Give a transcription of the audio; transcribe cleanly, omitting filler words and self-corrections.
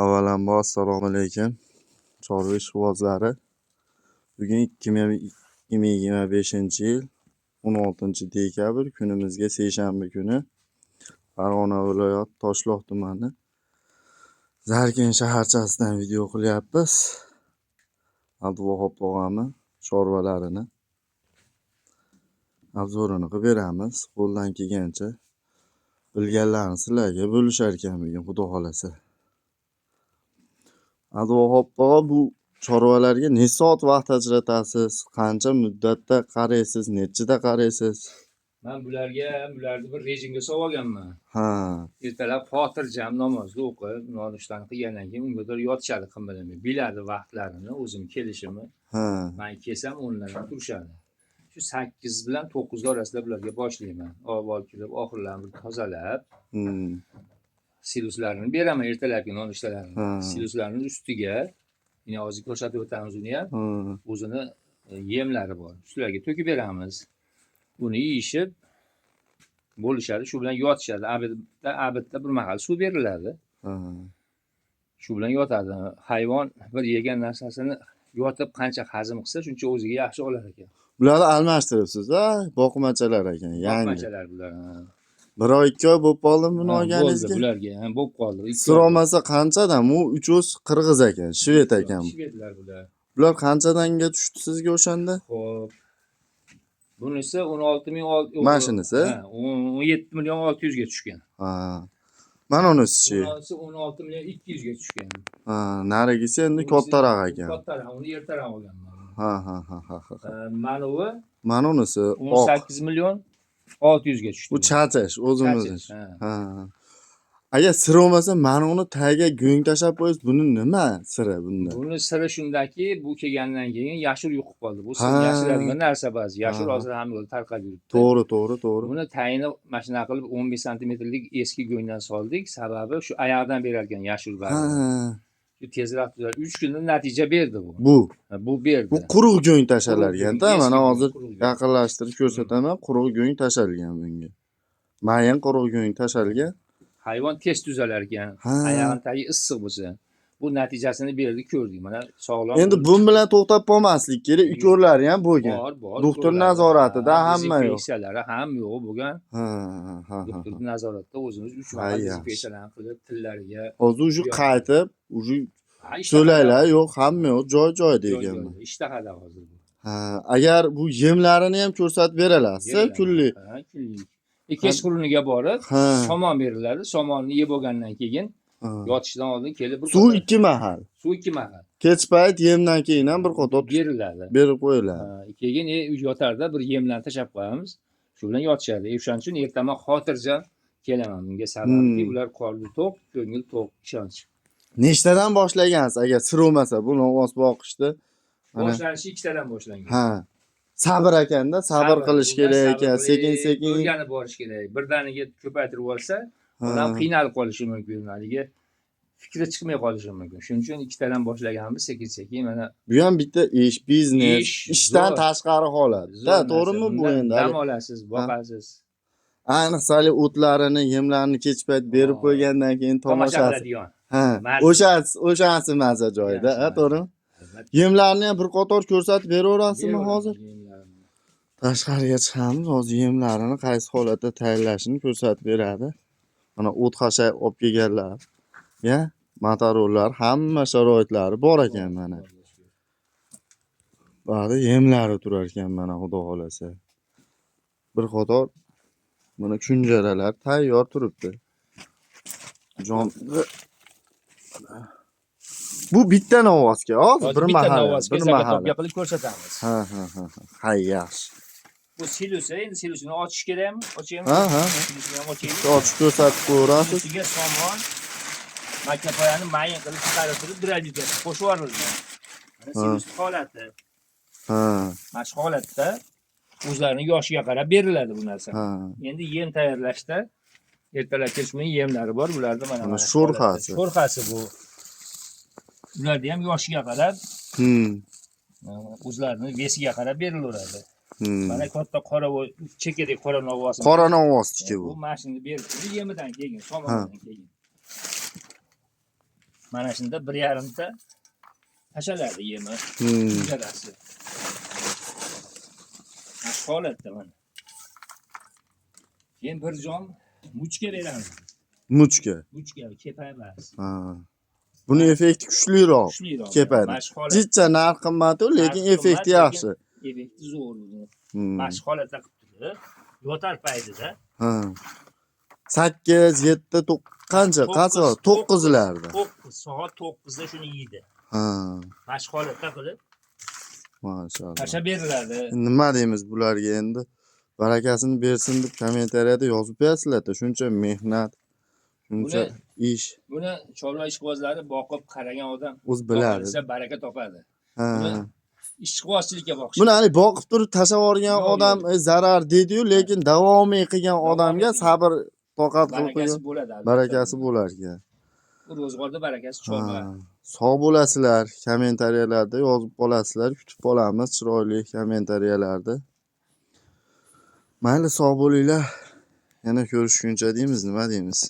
Avvalambor assalomu alaykum. Chorva ishqibozlari. Bugun 2025-yil 16 dekabr, kunimizga seshanba kuni. Farg'ona viloyati Toshloq tumani Zarkin shaharchasidan video qilyapmiz. Abduvahob tog'amni chorvalarini обзор ini qilib beramiz. Qo'ldan kelgancha bilganlarini sizlarga bo'lishar ekan bugun, Xudo xolasa. Abduvahob tog'a, bu chorvalarga necha soat vaqt ajratasiz? Qancha muddatda qaraysiz? Nechida qaraysiz? Man bularga, bularni bir rejimga solib olganman. Ertalab xotirjam namozni o'qib, nonushtani qilgandan keyin unga yotishadi qimirlamay. Biladi vaqtlarini, o'zim kelishimni. Man kelsam 10lardan turishadi. Shu 8 bilan 9 orasida bularga boshlayman. Olib kirib, oxirlarini bir tozalab, siluslarini beraman, ertalabki nonushtalarini. Siluslarning ustiga, yine hozir ko'rsatib o'tamiz uni ham, o'zini yemlari bor. Ustilarga to'kib beramiz. Uni yeyishib bo'lishadi, shu bilan yotishadi. Обед da bir mahal suv beriladi. Shu bilan yotadi. Hayvon bir yegan narsasini yotib qancha hazm qilsa, shuncha o'ziga yaxshi olar ekan. Bularni almashtiribsiz-a? Boqmachalar ekan, yangi. Boqmachalar bular, ha. Bir oy, 2 oy bo'lib qoldimi buni Ha, bo'ldi olganingizga? bularga, ha, bo'lib qoldi. 2 Sir oy. olmasa qanchadan? Bu ucho'z qirg'iz ekan, shved ekan. Shvedlar bular. Bular qanchadanga tushdi sizga o'shanda? Xo'p. Bunisi 16 ming Mana shunisi? Ha, 17 million 600 ga tushgan. Ha. Mana unisichi? Bunisi 16 million 200 ga tushgan. Ha, narigisi endi Bunisi kattaroq ekan. Kattaroq, uni ertaroq olganman. Ha, ha, ha, ha, ha. Manovi Mana unisi oq. 18 million 600 ga tushdi. Bu chachish, o'zimizni. Chachish, ha. Ha. Agar sir bo'lmasa, mana uni tagiga go'ng tashlab qo'yasiz. Buni nima siri bunda? Buni siri shundaki, bu kelgandan keyin yashur yo'qib qoldi. Bu sir yashiradigan narsa ba'zi. Yashur hozir hamma yo'lda tarqalib yuribdi. To'g'ri, to'g'ri, to'g'ri. Buni tayini mana shunaqa qilib 15 santimetrlik eski go'ngdan soldik. Sababi shu oyoqdan berar ekan yashur baribir. Shu tezroq tuzalib, 3 kunda natija berdi bu. Bu. Ha, bu berdi. Bu quruq go'ng tashalarkan-da. Quruq go'ng, Mana eski hozir quruq go'ng. yaqinlashtirib ko'rsataman. Quruq go'ng tashalgan bunga. Mayin quruq go'ng tashalgan. Hayvon tez tuzalar ekan. Oyog'ini tagi issiq bo'lsa. Bu natijasini berdi, ko'rdik. Mana sog'lom. Endi bun bilan to'xtab qolmaslik kerak. Ukollari ham bo'lgan. Bor, bor. Doktor Ko'radi. nazoratida Ha, hamma yo'q. Dezinfeksiyalari hamma yo'q bo'lgan. Ha, ha, ha, ha. Doktor nazoratda o'zimiz 3 mahal yaxshi. dezinfeksiyalarni qilib, tillariga Hozir уже Yo'q. qaytib, уже Ha, ishtahada. so'laylar, yo'q, hamma yo'q, joy-joyida Joy ekan. joyida, ishtahada hozir bu. Ha, agar bu yemlarini ham ko'rsatib berasiz, Beriladi. kunlik. Ha, kunlik. Kechquruniga borib, somon beriladi. Somonni yeb bo'lgandan keyin yotishdan oldin kelib bir Suv qator- ikki mahal. Suv ikki mahal Kech payt yemdan keyin ham bir qator beriladi. berib qo'yiladi. Ha, keyin yotarda bir yemlarni tashlab qo'yamiz. Shu bilan yotishadi. O'shaning uchun ertaman xotirjam kelaman. Bunga sababki, ular qorni to'q, ko'ngil to'q, ishonch. Nechtadan boshlagansiz agar sir bo'lmasa bu novvos boqishni? Mana. Boshlanishi ikkitadan boshlangan. Ha. Sabr ekanda, sabr qilish Bundan kerak sabr ekan, qilib, sekin sekin. o'rganib borish kerak. Birdaniga ko'paytirib olsa, odam qiynalib qolishi mumkin. Haligi fikri chiqmay qolishi mumkin. Shuning uchun ikkitadan boshlaganmiz, sekin sekin mana Bu ham bitta ish, biznes, Ish, ishdan zo'r. tashqari holat. Zo'r Da, narsa. to'g'rimi bu Bundan endi? dam olasiz, boqasiz. Ayniqsa hali o'tlarini, yemlarini kech payt berib qo'ygandan keyin Tomosha tomoshasi. qiladigan. Ha, Maza. o'shasi maza joyida, ha, Yaxshi. to'g'rimi? Albatta. Yemlarni ham bir qator ko'rsatib beraverasizmi Beraveramiz hozir? yemlarini. Tashqariga chiqamiz, hozir yemlarini qaysi holatda tayyorlashini ko'rsatib beradi. Mana o't xashak olib kelganlar. Ya, motorollar, hamma sharoitlari bor ekan mana. Bari yemlari turar ekan mana, Xudo xolasa. Bir qator mana kunjaralar tayyor turibdi. Jon, bu bitta novvosga hozir Hozir bir bitta mahal, novvosga bir mahal. заготовка qilib ko'rsatamiz. Ha. Hay, yaxshi. Bu silusi, endi silusini ochish kerakmi? Ochaymi? Ha. Silusini ham ochaylik. Ochib ko'rsatib ko'rasiz. Silusiga somon, makkapoyani mayin qilib chiqarib turib, дробилка ga qo'shib yuborilgan. Mana silus holati. Mana shu holatda o'zlarining yoshiga qarab beriladi bu narsa. Endi yem tayyorlashda ertalab kechqurun yemlari bor, bularda mana Mana mana shu sho'rxasi. holatda. Sho'rxasi bu. Ularni ham yoshiga qarab, o'zlarini вес iga qarab berilaveradi. Mana katta qora chekadek qora novvosi. Qora novvosniki Bu bu. mana shuni berib turib yemidan keyin, somonidan keyin. Mana shunda 1,5 ta tashaladi yemi. Uchalasi. Mana shu holatda mana. Keyin bir jom muchka beramiz. Muchka. Muchka kepak emas. Ha. Buni effekti kuchliroq. Kuchliroq. Kepadi. Mana shu holat Jitcha narx qimmat-u, lekin Narxi qimmat, effekti lekin yaxshi. Effekti zo'r buni. Mana shu holatda qilib turib, yotar paytida Ha. 8, 7, 9 qancha? Qancha? 9 9larda. 9 soat 9da shuni yeydi. Ha, Mana shu holatda qilib mashalloh. tashlab beriladi. Nima deymiz bularga endi? Barakasini bersin deb kommentariyada yozib qo'yasizlar-da. Shuncha mehnat, shuncha ish Buni chorva ishqibozlari boqib qaragan odam o'zi biladi. boqilsa baraka topadi. Ha. Buni ishqibozchilikka boqish. Buni hani boqib turib tashlab yuborgan Yo'q, odam yo'q. zarar deydi-yu, lekin davomiy qilgan Davomiy odamga qilgan. sabr toqat qilib Barakasi qo'ygan bo'ladi albatta. barakasi bo'lar ekan. Bu ro'zg'orda barakasi chorva. Ha, sog' bo'lasizlar, kommentariyalarda yozib qolasizlar, kutib qolamiz chiroyli kommentariyalarda. Mayli, sog' bo'linglar. Yana ko'rishguncha deymiz, nima deymiz?